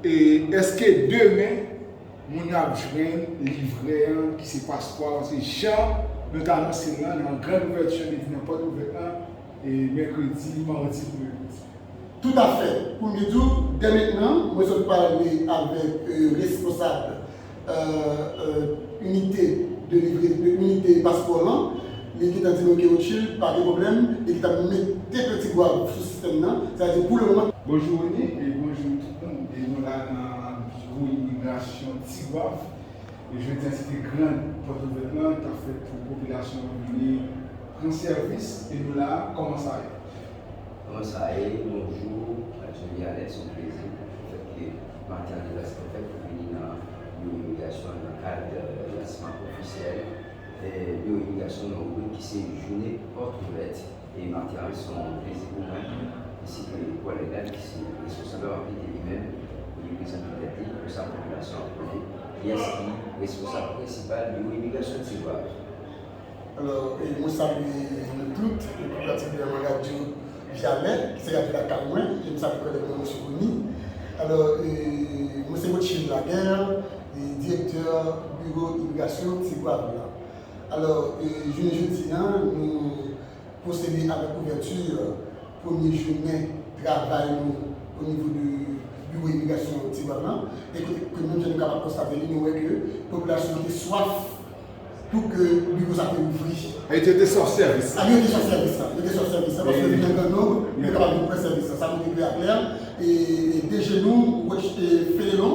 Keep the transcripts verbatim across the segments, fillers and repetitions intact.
E èske demen, moun yo ap jwenn livrè an ki se paspò a? Paske jan nou te anonse l lan, nan gran ouvèti an, nou te di nan pòt ouvèt lan, e mèkredi, madi, pou mèkredi. Toutafè. Pou m di w, dè mentnan, mwen sot pale avèk, e, responsab, e, e, inite delivre, inite paspò lan. Li gentan di nou ke Rothschild, pa gen pwoblèm, li gentan mete Petit Goâve sou sistèm nan. Sa vle di, pou le moman. Bonjou, Rony, e bonjou tout moun. E nou la nan biwo imigrasyon Ti Goâve. E jodi a, se te gran pòt ouvèt lan, k ap fèt pou popilasyon an vini pran sèvis. E nou la, kòman sa ye? Kòman sa ye? Bonjou, Johnny Alex, se yon plezi. Fèt ke maten an, deplase mwen fèt pou vini nan biwo imigrasyon an nan kad, e, lansman ofisyèl, e, biwo imigrasyon nan yon ribrik ki se Jounen Pòt Ouvèt. E maten an, se yon plezi pou mwen, ensi ke kòlèg la, ki se responsab la, m ap kite li menm, pou li prezante tèt li, konsa popilasyon an konnen kiyès ki responsab prensipal biwo imigrasyon Ti Goâve. Alò, e, mwen salye nou tout, e pi patikilyèman radyo Vyalè, ki se radyo lakay mwen, e m salye kòlèg mwen, mesye Rony. Alò, e, mwen se Rothschild Laguerre, e, direktè biwo imigrasyon Ti Goâve la. Alò, e, jounen jodi a, nou pwosede avèk ouvèti premye jounen travay nou o nivo de biwo imigrasyon Ti Goâve lan. E kote ke menm jan nou kapab konstate li, nou wè ke popilasyon an te swaf pou ke biwo sa te ouvri. E yo te swaf sèvis la. A, yo te swaf sèvis la. Yo te swaf sèvis la paske yo vin an gran nonb, yo kapab vin pran sèvis la. Sa montre klè a klè. E, e D G nou, Roch-, e, Fénelon,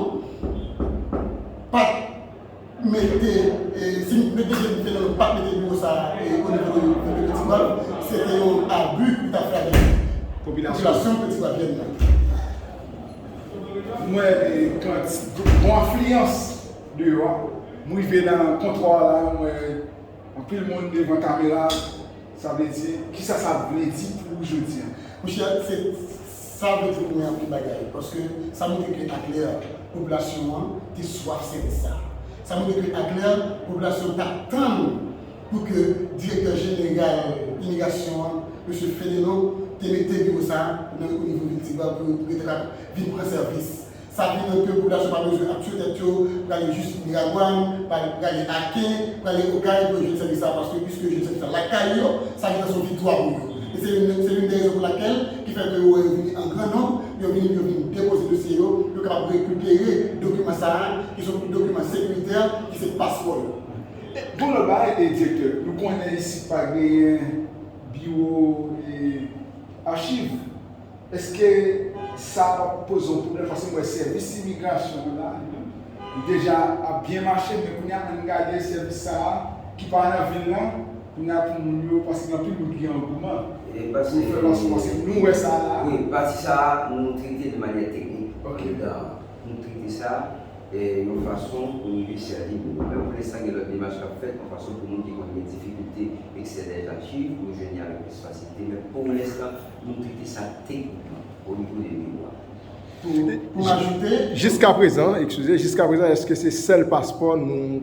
pa t mete, e, si mete je m fè nan pa t mete biwo sa a, e, o nivo de, de Petit Goâve, se te yon abi li t ap fè avèk popilasyon Petit Goâve lan. M wè, e, kant-, bon afliyans deyò a. M rive nan kontwa la, m wè anpil moun devan kamera. Sa vle di, kisa sa vle di pou ou jodi a? Monchè, se, sa vle di pou mwen anpil bagay, paske sa montre klè a klè, popilasyon an te swaf sèvis sa. Sa montre klè a klè, popilasyon t ap tann pou ke direktè jeneral imigrasyon an, mesye Fénelon, te mete biwo sa nan o nivo vil Ti Goâve pou, pou yo te ka vin pran sèvis. Sa vin ke popilasyon pa bezwen ap tiye tèt yo, prale jis Miragwàn, prale Aken, prale Okay pou yo jwenn sèvis sa, paske piske yo jwenn sèvis sa lakay yo, sa gentan se yon viktwa pou yo. E se youn, se youn dè rezon pou lakèl ki fè ke yo wè yo vini an gran nonb, yo vini, yo vin depoze dosye yo, yo kapab rekipere dokiman sa a, ki se yon dokiman sekiritè, ki se paspò yo. Bon, lòt bagay, e, direktè, nou konnen isit pa genyen biwo, e, achiv. Èske sa p ap poze yon pwoblèm? Paske m wè sèvis imigrasyon an la, li deja ap byen mache, men kounye a, ann gade sèvis sa a ki pa nan vil lan, kounye a pou moun yo, paske gen anpil moun ki gen angouman pou yo fè paspò, paske nou wè sa la. Wi, pati sa a, nou trete de manyè teknik. Ok. Andan, nou trete sa, e, yon fason pou nou rive sèvi moun yo. Men pou lenstan, gen lòt demach k ap fèt, yon fason pou moun ki konn gen difikilte eksè dè zachiv, pou yo jwenn li avèk plis fasilite. Men pou lenstan, nou trete sa teknikman, o nivo de biwo a. Pou, pou m ajoute, jiskaprezan, eskize, jiskaprezan, èske se sèl paspò nou,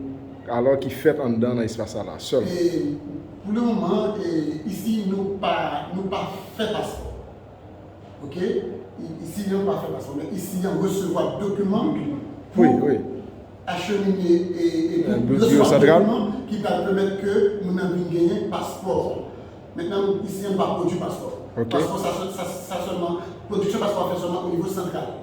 alò, ki fèt anndan nan espas sa la, sèl? E, pou le moman, e, isi, nou pa, nou pa fè paspò. Ok? I-, isi, nou pa fè paspò, men isi, nou resevwa dokiman pou achemine e, e pou resevwa dokiman ki pral pèmèt ke moun nan vin genyen paspò. Mentnan, isi, nou pa pwodui paspò. Ok. Paspò, sa, sa, sa sèlman, pwodiksyon paspò a fè sèlman o nivo santral.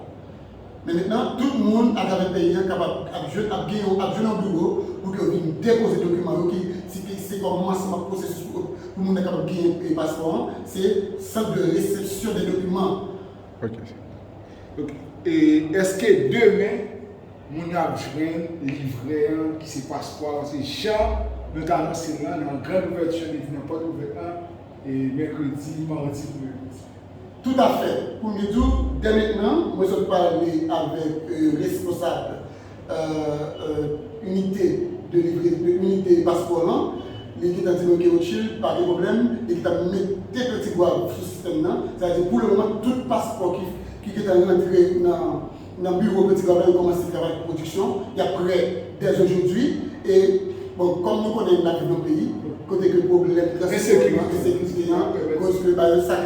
Men mentnan, tout moun atravè peyi a kapab ap jwenn, ap gen yon, ap jwenn yon biwo pou ke yo vin depoze dokiman yo ki, si, ki se kòmansman pwosesis pou, pou moun nan kapab genyen, e, paspò an, se sant de resepsyon de dokiman. Ok. Ok. E èske demen, moun yo ap jwenn livrè an ki se paspò a? Paske jan nou te anonse l lan, nan gran ouvèti an, nou te di nan pòt ouvèt lan, e mèkredi, madi pou mèkredi. Toutafè. Pou m di w, dè mentnan, mwen sot pale avèk, e, responsab, e, e, inite delivre, inite paspò lan. Li gentan di nou ke Rothschild, pa gen pwoblèm, li gentan mete Petit Goâve sou sistèm nan. Sa vle di, pou le moman, tout paspò ki, ki gentan rantre nan, nan biwo Petit Goâve la, yo kòmanse travay pwodiksyon. Y ap prè dè ojodwi. E, bon, kòm nou konnen n ap viv nan peyi kote ke pwoblèm transpò, ensekirite an, koz ke bagay sa